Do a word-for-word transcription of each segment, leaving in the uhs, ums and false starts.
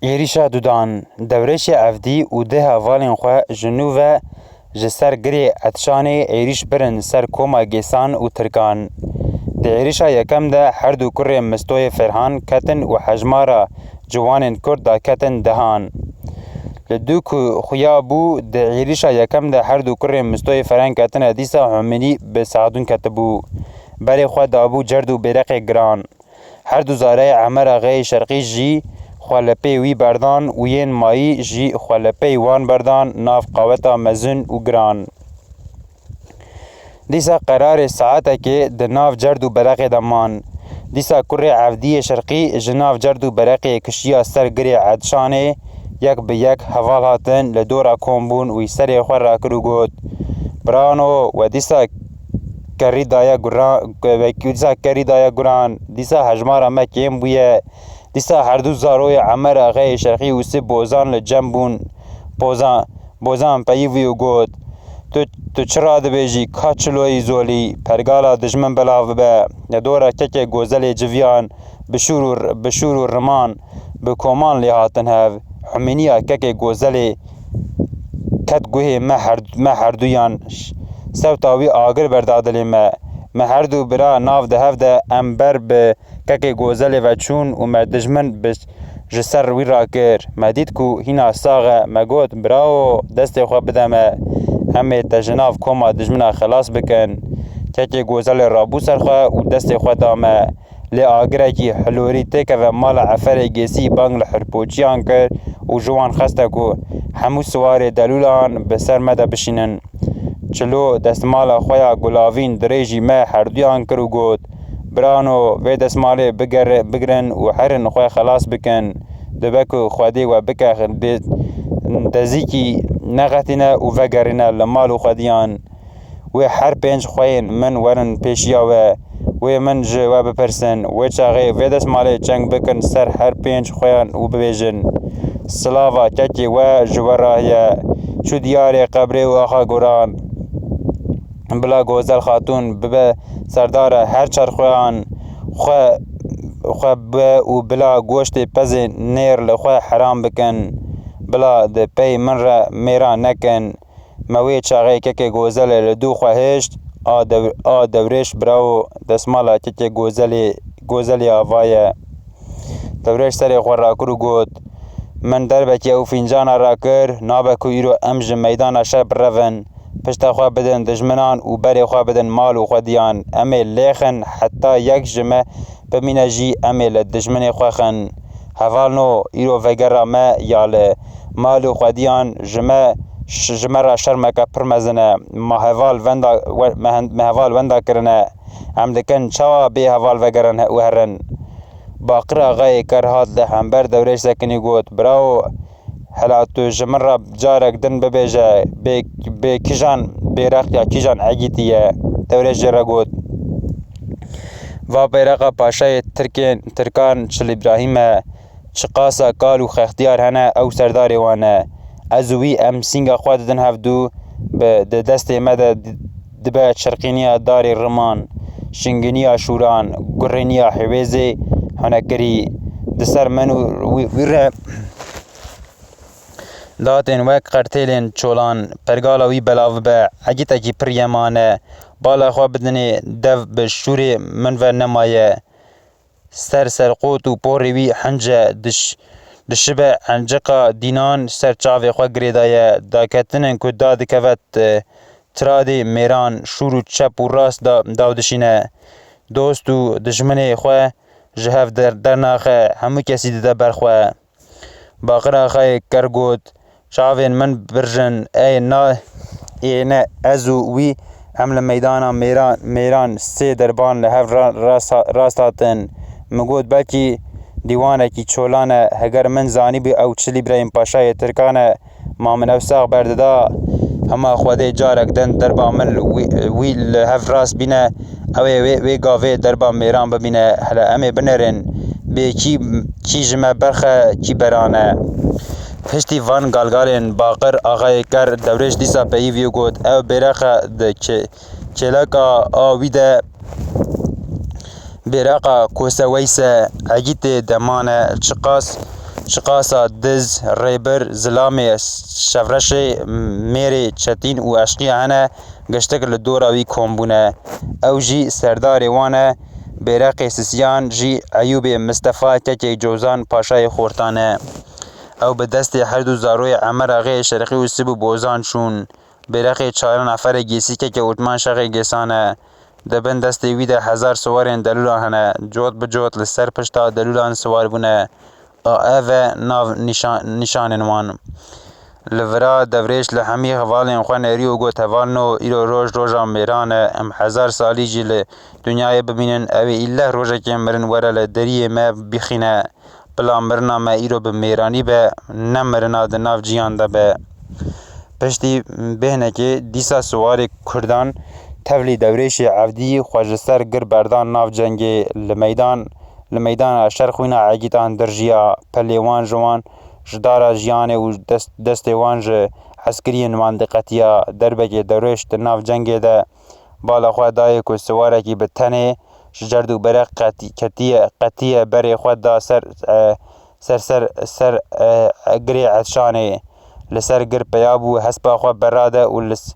Êrîşa dudan. Dewrêşê Evdî û dê hevalên xwe ji nû ve ji ser girê Etşanê êrîş birin ser koma Gêsan û Tirkan. Di êrîşa yekem de her du kurê Mistoyê Ferhan ketin û hejmara ciwanên Kurd daketin dehan. Li dû ku xuya bû, di êrîşa yekem de her du kurê Mistoyê Ferhan ketine dîsa Humînî bi Sahdûn ketibû. Berê xwe dabû cerd û bêreqê giran. Her du zareyê Emer Axayê Şerqî jî xwe li pê wî berdan û yên mayî jî xwe li pey wan berdan nav qaweta mezin û giran. Dîsa qerarê saetekê di nav cerd û bereqê de man. Dîsa kurê Evdiyê Şerqî ji nav cerd û bereqê kişiya ser girê Edşanê yek bi yek heval hatin li dora kom bûn û serê xwe rakir û got, Birano, we dîsa kerî daye guran, we dîsa kerî daye guran, dîsa hejmara me kêm bûye. Dîsa her du zaroyê Emer Axayê Şerqî û Sî Bozan li cem bûn. Bozan, Bozan peyivî û got, Tu, tu çi radibêjî, ka çiloyî zolî, pergala dijmin belav bibe. Li dora kekê Gozelê civiyan, bi şûr û, bi şûr û riman, bi koman lê hatin hev. Humîniya kekê Gozelê ket guhê me her, me herduyan. Ş-, sewta wî agir berda dilê me. Me her du bira nav di hev de em ber bi kekê Gozelê ve çûn û me dijmin bi, ji ser wî rakir. Me dît ku hîna sax e. Me got, Birawo, destê xwe bide me. Em ê te ji nav koma dijmina xelas bikin. Kekê Gozelê rabû ser xwe û destê xwe da me. Lê agirekî hilorî têkeve mala Eferê Gêsî bang li hirpoçiyan kir û ji wan xweste ku hemû siwarê delûlan bi ser me de bişînin. Çilo destmala xwe ya gulavîn dirêjî me herduyan kir û got, Birano, vê destmalê bigere-, bigirin û herin xwe xelas bikin. Dibe ku Xwedê we bike bê dezîkî nexetîne û vegerîne li mal û xwediyan. Wê her pênc xweyên min werin pêşiya we, wê min ji we bipirsin. Wê çaxê vê destmalê çeng bikin ser her pênc xweyan û bibêjin, Silava kekê we ji we re heye. Çû diyarê qebrê û axa goran. Bila Gozel Xatûn bibe serdara her çar xweyan xwe, xwe be û bila goştê pezê nêr li xwe heram bikin. Bila di pey min re mêra nekin. Me wê çaxê kekê Gozelê li dû xwe hişt, a dew-, a Dewrêş birawo destmala kekê Gozelê, Gozelê ava ye. Dewrêş serê xwe rakir û got, Min derbekî ew fîncana rakir, nabe ku îro em ji meydana şer birevin, pişta xwe bidin dijminan û berê xwe bidin mal û xwediyan. Em ê lêxin heta yek ji me bimîne jî em ê li dijminê xwe xin. Hevalno, îro vegera me ya li mal û xwediyan ji me, ş-, ji me re şermeke pir mezin e. Ma heval wenda, we-, me hen-, me heval wenda kirine. Em dikin çawa bê heval vegerin he-, û herin? Baqir Axayê Ker hat li hember Dewrêş sekinî got, Birawo, hela tu ji min re carek din bibêje, bê, bê kîjan bêreq ya kîjan egîtî ye? Dewrêş jê re got, Va bêreqa paşayê Tirkên, Tirkan Çil Îbrahîm e, çiqasa kal û xextiyar hene ew serdarê wan e. Ez û wî em sînga xwe didin hevdû, bi, di destê me de di-, dibe çirqîniya darê riman, şinginiya şûran, gurêniya hêwêzê hunekirî. Di ser min û wî, wî re datên wek qertêlên çolan, pergala wî belav bibe, egîtekî pir yeman e. Bala xwe bidinê dev bi şûrê min ve nemaye. Ser serqot û porê wî hince diş-, dişibe enciqa dînan ser çavê xwe girêdaye. Daketinên ku dadikeve t-, tiradê mêran şûr û çep û rast da, daw dişîne. Dost û dijminê xwe ji hev der-, dernaxe, hemû kesî dide ber xwe. Baqir Axayê Ker got, Çavên min birjin, ey na, ê ne ez û wî em li meydana mêran, mêran sê derban li hev ra-, rast, rast hatin. Min got, Belkî dîwanekî çolan e, heger min zanîbû ew Çil Îbrahîm Paşayê Tirkan e, ma min ew sax berdida. Hema Xwedê carek din derba min wî, wî li hev rast bîne, ew ê wê, wê gavê derba mêran bibîne. Hele em ê binêrin, bê kî, kî ji me berxe, kî berane. Piştî van galgalên Baqir Axayê Ker Dewrêş dîsa peyivî got, Ew bêreqe di kê-, kêleka a wî de bêreqa Kose Weyse, egîtê deman e, çiqas Çiqasa diz, rêbir, zilamê şevreşê, mêrê çetîn û eşqiya hene, giştik li dora wî kom bûne. Ew jî serdarê wan e. Bêreqê sisiyan jî Eyûbê Mistefa kekê Cozan Paşayê Xortan e. Ew bi destê her du zaroyê Emer Axê Şerqî û Sib û Bozan çûn. Bêreqê çaran Eferê Gêsî kekê Otman Şexê Gêsan e. Di bin destê wî de hezar siwarên delûlan hene. Cot bi cot li ser pişta delûlan siwar bûne. A ev e nav nîşan-, nîşanên wan. Li vira Devrêş li hemî hevalên xwe nêrî û got, Hevalno, îro roj roja mêran e. Em hezar salî jî li dinyayê bimînin, ew ê îlleh rojekê mirin were li deriyê me bixîne. Bila mirina me îro bi mêranî be, ne mirina di nav ciyan de be. Piştî bêhnekê dîsa siwarê Kurdan tevlî Dewrêşê Evdî xwe ji ser gir berdan nav cengê. Li meydan, li meydana şer xwîna egîtan dirjiya, pelê wan ji wan ji dara jiyanê û dest, destê wan ji eskiriyên wan diqetiya. Derbekê Dewrêş di nav cengê de bala xwe dayê ku siwarekî bi tenê ji cerd û bereq qetî-, ketiye, qetiye berê xwe da ser, e, ser, ser, ser, e, girê Edşanê. Li ser gir peya bû, hespa xwe berade û li s-,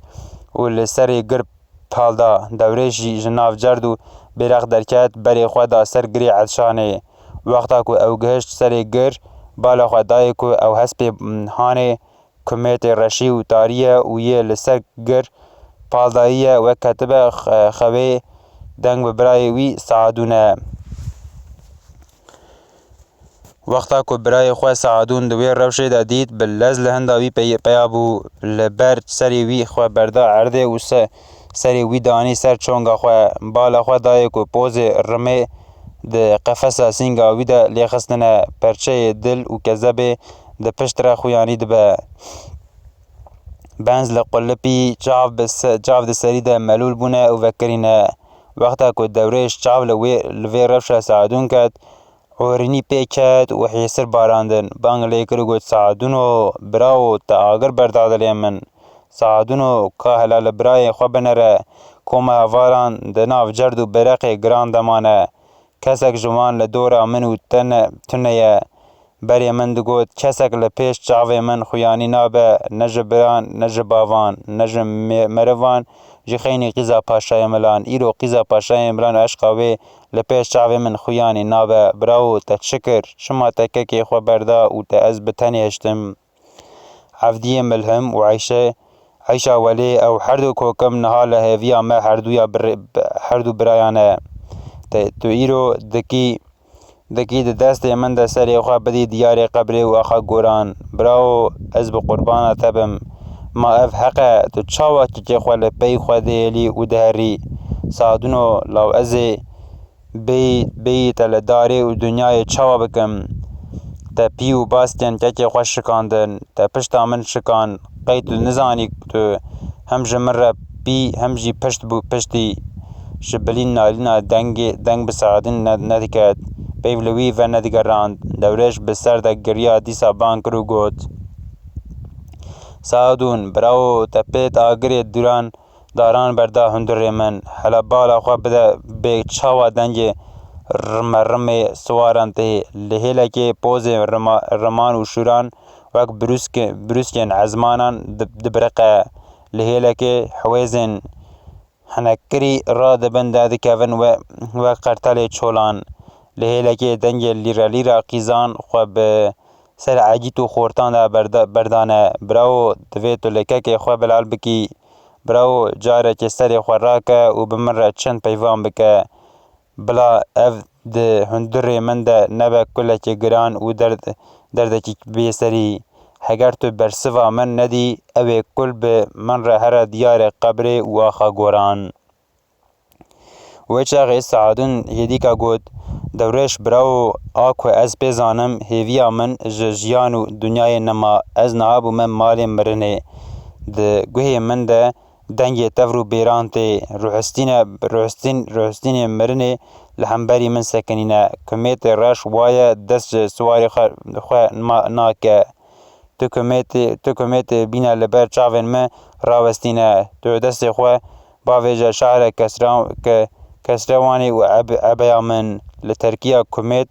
û li serê gir pal da. Dewrêş jî ji nav cerd û bêreq derket, berê xwe da ser girê Edşanê. Wexta ku ew gihişt serê gir, bala xwe dayê ku ew hespê, m, hanê, kumêtê reşî û tarî ye û yê li ser gir pal dayî ye, wek ketibe xe-, xewê deng bi birayê wî Saadûn e. Wexta ku birayê xwe Saadûn di wê rewşê de dît, bi lez li hinda wî pey-, peya bû, li ber serê wî xwe berda erdê û se-, serê wî danî ser çonga xwe. Bala xwe dayê ku pozê rimê di qefesa sînga wî de lêxistine, perçeyê dil û kezebê di pişt re xuyanî dibe. Benz li qulipî çav bi se-, çav di serî de melûl bûne û vekirîne. Wexta ku Dewrêş çav li wê, li vê rewşa Saadûn ket, orînî pê ket û hêsir barandin. Bang lê kir û got, Saadûno, birawo, te agir berda dilê min. Saadûno, ka hela li birayê xwe binere, koma hevalan di nav cerd û bereqê giran de mane. Kesek ji wan li dora min û te ne, tune ye. Berê min digot, kesek li pêş çavê min xuyanî nabe, ne ji biran, ne ji bavan, ne ji me-, merivan, ji xeynî qîza paşayê milan. Îro qîza paşayê milan û eşqa wê li pêş çavê min xuyanî nabe. Birawo, te çi kir? Çima te kekê xwe berda û te ez bi tenê hiştim? Evdiyê Milhim û Eyşe, Eyşa Welê, ew herdu kokim niha li hêviya me herduya birê-, herdu birayan e. Te, tu îro dikî, dikî di destê min de serê xwe bidî diyarê qebrê û axa goran. Birawo, ez bi qurbana te bim. Ma ev heq e, tu çawa kikê xwe li pey xwe dihêlî û diherî? Saduno, law ez ê bêyî, bêyî te li darê û dinyayê çawa bikim? Te pî û baskên kekê xwe şikandin, te pişta min şikan. Qey tu nizanî tu hem ji min re pî, hem jî pişt bû piştî? Ji bilî nalîna dengê, deng bi Saadûn ne-, nediket. Peyv li wî ve nedigerand. Dewrêş bi ser de giriya dîsa bang kir û got, Saadûn, birawo, te pêt agirê dûran daran berda hundirê min. Hela bala xwe bide bê çawa dengê rimerimê siwaran tê. Li hêlekê pozê rima-, riman û şûran wek brûskê-, brûskên ezmanan di-, dibiriqe. Li hêlekê hewêzên henekirî radibin derdikevin we-, wek qertelê çolan. Li hêlekê dengê lîre lîra qîzan xwe bi ser egît û xortan de berda-, berdane. Birawo, divê tu li kekê xwe bilal bikî. Birawo, carekê serê xwe rake û bi min re çend peyvan bike. Bila ev di hundirê min de nebe kulekî giran û derd-, derdekî bêserî. Heger tu bersiva min nedî, ew ê kul bi min re here diyarê qebrê û axa goran. Wê çaxê Saadûn hêdîka got, Dewrêş birawo, a ku ez pê zanim, hêviya min ji jiyan û dinyayê nema. Ez niha bûme malê mirinê. Di guhê min de dengê tevr û bêran tê. Ruhistîne, ruhistîn, ruhistînê mirinê li hemberî min sekinîne. Kumêtê reş waye dest ji siwarê xwe, xwe ma-, nake. Tu kumêtê, tu kumêtê bîne li ber çavên me rawestîne. Tu destê xwe bavêje şehre Kesra-, Ke-, Kesrewanê û eb-, ebeya min. Li terkiya kumêt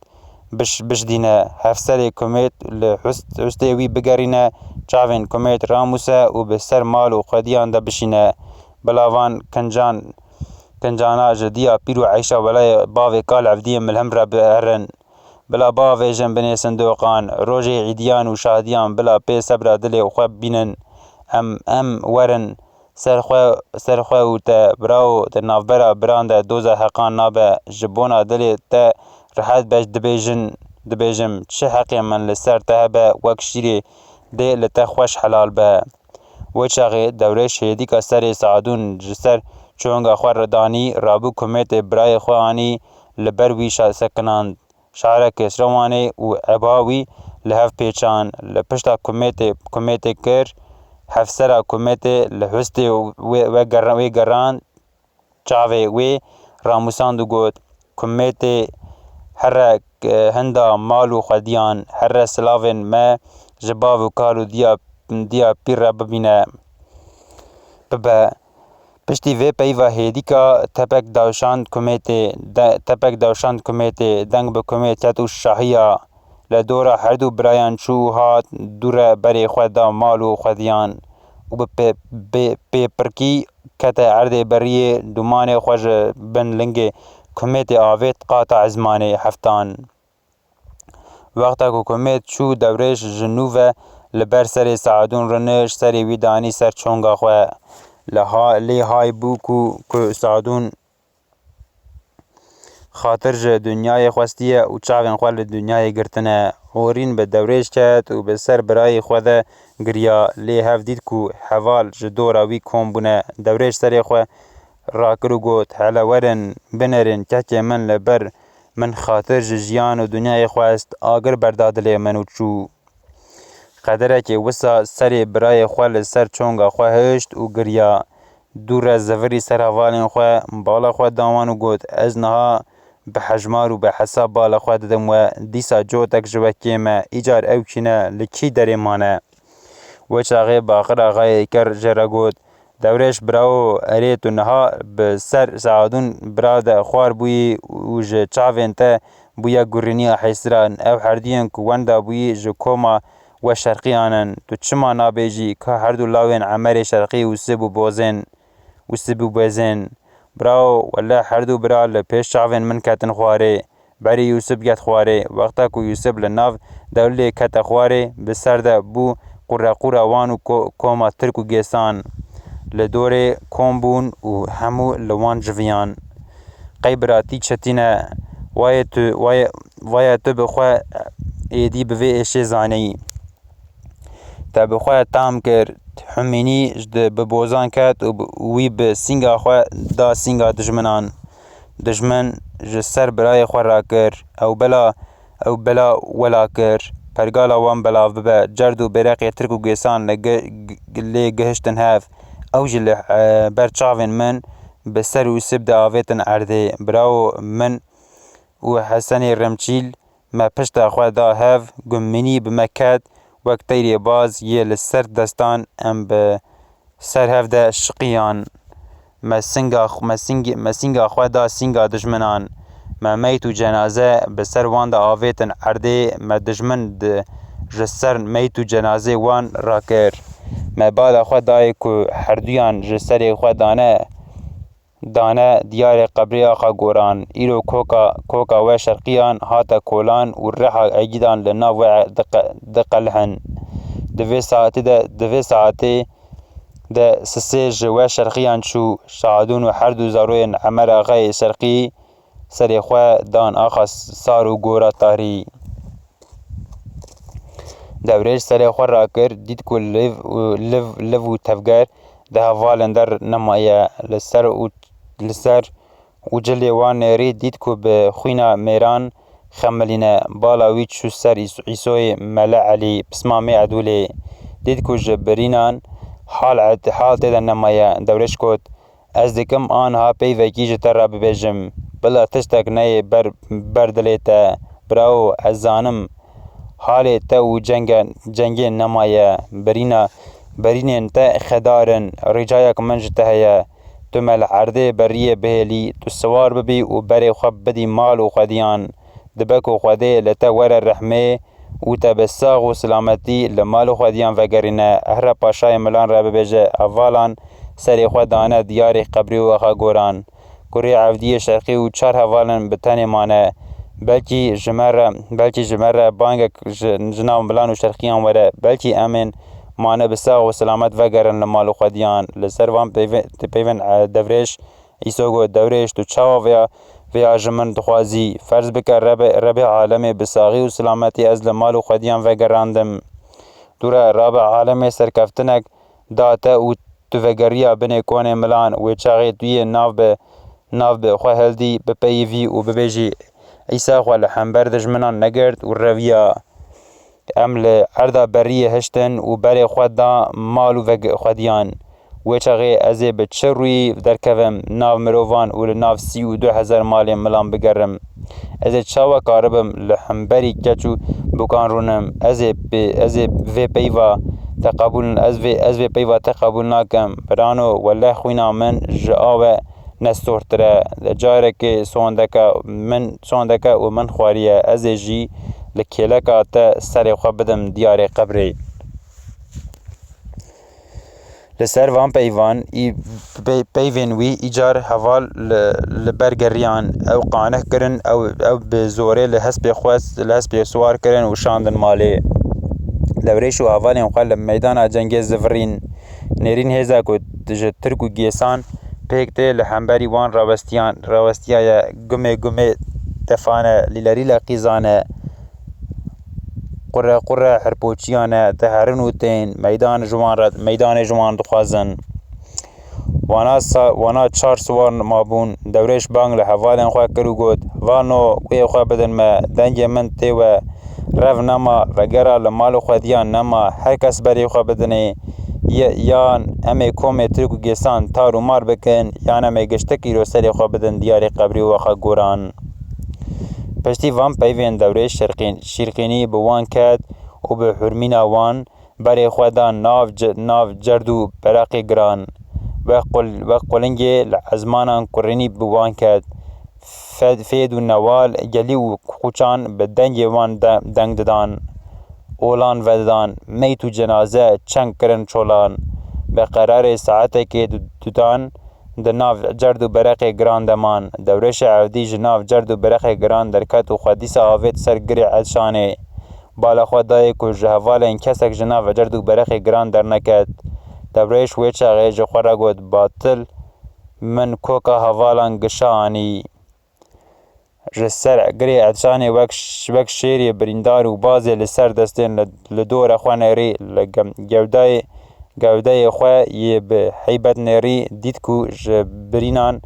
biş-, bişdîne. Hevserê Kumêt li hust-, hustê wî bigerîne, çavên Kumêt ramûse û bi ser mal û xwediyan de bişîne. Bila van kincan, kincana ji diya pîr û eyşa welayê bavê Kal Evdiyê milhim re biherin. Bila biavêjin binê sindoqan, rojê îdiyan û şadiyan bila pê sebra dilê xwe bînin. Em, em werin, ser xwe, ser xwe û te, birawo, di navbera biran de doza heqan nabe. Ji bona dilê te rehet be, dibêjin, dibêjim, çi heqê min li ser te hebe, wek şîrê dê li te xweş helal be. Wê çaxê Dewrêş hêdîka serê Saadûn ji ser çonga xwe ridanî, rabû kumêtê birayê xwe anî, li ber wî şa-, sekinand. Şare Kesrewanê û eba wî li hev pêçan, li pişta kumêtê, kumêtê kir, hevsera kumêtê li hustê wê, wê ger-, wê gerand, çavê wê ramûsand û got, Kumêtê here, e, hinda mal û xwediyan, here silavên me ji bav û kal û diya, diya pîr re bibîne, bibe. Piştî vê peyva hêdîka tepek dawşand kumêtê, de, tepek dawşand kumêtê, deng bi kumêt ket û şahiya li dora herdu birayan çû û hat, dû re berê xwe da mal û xwediyan û bi pê-, pê-, pêpirkî kete erdê beriyê, dûmanê xwe ji bin lingê kumêtê avêt qata ezmanê heftan. Wexta ku Kumêt çû, Dewrêş ji nû ve li ber serê Saadûn rinişt, serê wî danî ser çonga xwe. Li ha-, lê hay bû ku, ku Saadûn xatir ji dinyayê xwestiye û çavên xwe li dinyayê girtine. Orîn bi Dewrêş ket û bi ser birayê xwe de giriya. Lê hev dît ku heval ji dora wî kom bûne. Dewrêş serê xwe rakir û got, Hele werin, binêrin, kekê min li ber min xatir ji jiyan û dinyayê xwest, agir berda dilê min û çû. Qederekê wisa serê birayê xwe li ser çonga xwe hişt û giriya. Dû re zivirî ser hevalên xwe, bala xwe da wan û got, Ez niha bi hejmar û bi hesab bala xwe didim we, dîsa cotek ji we kêm e, îcar ew kî ne, li kî derê mane? Wê çaxê Baqir Axayê Ker jê re got, Dewrêş birawo, erê tu niha bi ser Saadûn bira de xwar bûyî û ji çavên te bûye gurîniya hêsiran. Ew herduyên ku wenda bûyî ji koma we şerqiyan in. Tu çima nabêjî ka herdu lawên Emerê Şerqî û Sib û Bozên û Sib û Bezên? Birawo, wele herdu bira li pêş çavên min ketin xwarê. Berî Yûsif get xwarê. Wexta ku Yûsif li nav dewlê kete xwarê, bi ser de bû qurequra wan û ko-, koma Tirk û Gêsan li dorê kom bûn û hemû li wan civiyan. Qey biratî çetîn e, wayê tu, wayê, wayê tu bi xwe êdî bi vê êşê zanî. Te bi xwe tam kir, Humînî ji di bi bozan ket û bi, wî bi sînga xwe da sînga dijminan. Dijmin ji ser birayê xwe rakir. Ew bela, ew bela wela kir. Pergala wan belav bibe. Cerd û bêreqê Tirk û Gêsan li gi-, gi-, lê gihiştin hev. Ew jî li, e, ber çavên min bi ser û sib de avêtin erdê. Birawo min û Hesenê Remçîl me pişta xwe da hev, gumînî bi me ket, wek teyrê baz yê li ser destan em bi ser hev de şiqiyan. Me singa, me singê, me sînga xwe da sînga dijminan. Me meyt û cenaze bi ser wan de avêtin erdê, me dijmin di, ji ser meyt û cenazê wan rakir. Me bala xwe dayê ku herduyan ji serê xwe dane, dane diyarê qebrê Axa Goran. Îro koka, koka we şerqiyan hate kolan û reha egîdan li nav we diqe-, diqelihin. Di vê saetê de, di vê saetê de sisê ji we şerqiyan çû. Şahadûn û her du zaroyên Emer Axayê Şerqî serê xwe dan axa sar û gora tarî. Dewrêş serê xwe rakir, dît ku liv û, liv, liv û tevger di hevalên der nemaye. Li ser û, li ser û cilê wan nêrî dît ku bi xwîna mêran xemilîne. Bala wî çû ser Îs-, Îsoyê Mele Elî, pismamê Edûlê. Dît ku ji birînan hal et-, hal tê de nemaye. Dewrêş got, Ez dikim aniha peyvekî ji te re bibêjim. Bila tiştek neyê ber, ber dilê te. Birawo, ez zanim halê te û cenge, cengê nemaye. Birîna, birînên te xedar in. Rîcayek min ji te heye. Tu me li erdê beriyê bihêlî, tu siwar bibî û berê xwe bidî mal û xwediyan. Dibe ku Xwedê li te were rehmê û te bi sax û silametî li mal û xwediyan vegerîne. Here paşayê milan re bibêje, hevalan serê xwe dane diyarê qebrê û axa goran. Kurê Evdiyê Şerqî û çar hevalên bi tenê mane. Belkî ji me re, belkî ji me re bangek ji, ji nav milan û şerqiyan were. Belkî em ên mane bi sax û silamet vegerin li mal û xwediyan. Li ser van peyve-, peyvên, e, Devrêş Îso got, Devrêş, tu çawa vêya, vêya ji min dixwazî? Ferz bike Rebe-, Rebê alemê bi saxî û silametî ez li mal û xwediyan vegerandim. Tu re Rabe alemê serkeftinek da te û tu vegeriya binê konê milan. Wê çaxê tu yê nav bi, nav bi xwe hildî, bipeyivî û bibêjî, Îsa xwe li hember dijminan negirt û reviya. Em li erda beriyê hiştin û berê xwe da mal û veg-, xwediyan. Wê çaxê ez ê bi çi rûyî derkevim nav mirovan û li nav sî û du hezar malên milan bigerim? Ez ê çawa karibim li hemberî keç û bokan rûnim? Ez ê bi, ez ê vê peyva te qebûl, ez vê, ez vê peyva te qebûl nakim. Birano, weleh xwîna min ji awe nestortir e. Carekê sondeke min, sondeke û min xwariye. Ez ê jî li kêleka te serê xwe bidim diyarê qebrê. Li ser van peyvan, î-, pey-, peyvên wî îcar heval li, li ber geriyan. Ew qaneh kirin, ew, ew bi zorê li hespê xwe, li hespê siwar kirin û şandin malê. Dewrêş û hevalên xwe li meydana cengê zivirîn. Nêrîn hêza ku ji Tirk û Gêsan pêk tê li hemberî wan rawestiyan, rawestiyaye, gumê gumê tefane, lîlerîle qîzane, qure qure hirpoçiyane, diherin û tên, meydan ji wan re, meydanê ji wan dixwazin. Wana sa-, wana çar siwar mabûn, Dewrêş bang li hevalên xwe kir û got, Hevalno, wê xwe bidin me, dengê min tê we, rev nema, vegera li mal û xwediyan nema, her kes berê xwe bidinê, ye-, yan em ê komê Tirk û Gêsan tar û mar bikin, yan em ê giştik îro serê xwe bidin diyarê qebrî û axa goran. Piştî van peyvên Dewrêş Şirqîn-, Şîrqînî bi wan ket û bi hurmîna wan berê xwe da nav ce-, nav cerd û beraqê giran. Wek qul-, wek qulingê li ezmanan kurînî bi wan ket. Fed-, fêd û newal, gelî û qûçan bi dengê wan de-, deng didan. Olan vedidan, meyt û cenaze çeng kirin çolan. Bi qerarê saetekê du-, dudan, di nav cerd û bereqê giran de man. Dewrêşê Evdî ji nav cerd û bereqê giran derket û xwe dîsa avêt ser girê Edşanê. Bala xwe dayê ku ji hevalên kesek ji nav cerd û bereqê giran derneket. Dewrêş wê çaxê ji xwe re got, Batil, min koka hevalan gişa anî. Ji ser girê Edşanê wek ş-, wek şêrê birîndar û bazê li ser destên li, li dora xwe nêrî, li gem-, gewdayê, gewdeyê xwe yê bi heybet nêrî, dît ku ji birînan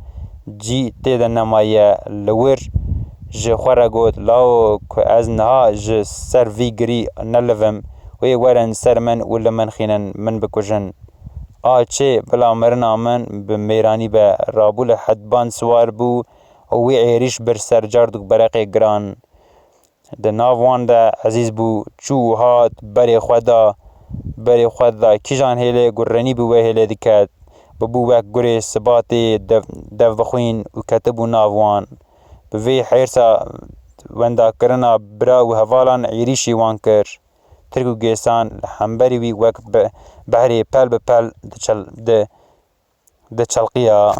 cî tê de nemaye. Li wir ji xwe re got, Lawo ku ez niha ji ser vî girî nelivim, wê werin ser min û li min xînin, min bikujin. A çê, bila mirina min bi mêranî be. Rabû li hedban siwar bû, û wî êrîş bir ser card û bereqê giran. Di nav wan de ezîz bû, çû û hat, berê xwe da, berê xwe da, kîjan hêlê gurenî bi wê hêlê diket. Bibû wek gurê sibatê dev, dev bixwîn û ketibû nav wan. Bi vê hêrsa wendakirina bira û hevalan êrîşî wan kir. Tirk û Gêsan li hemberî wî wek be-, behrê pel bi pel diçel-, di-, diçelqiya.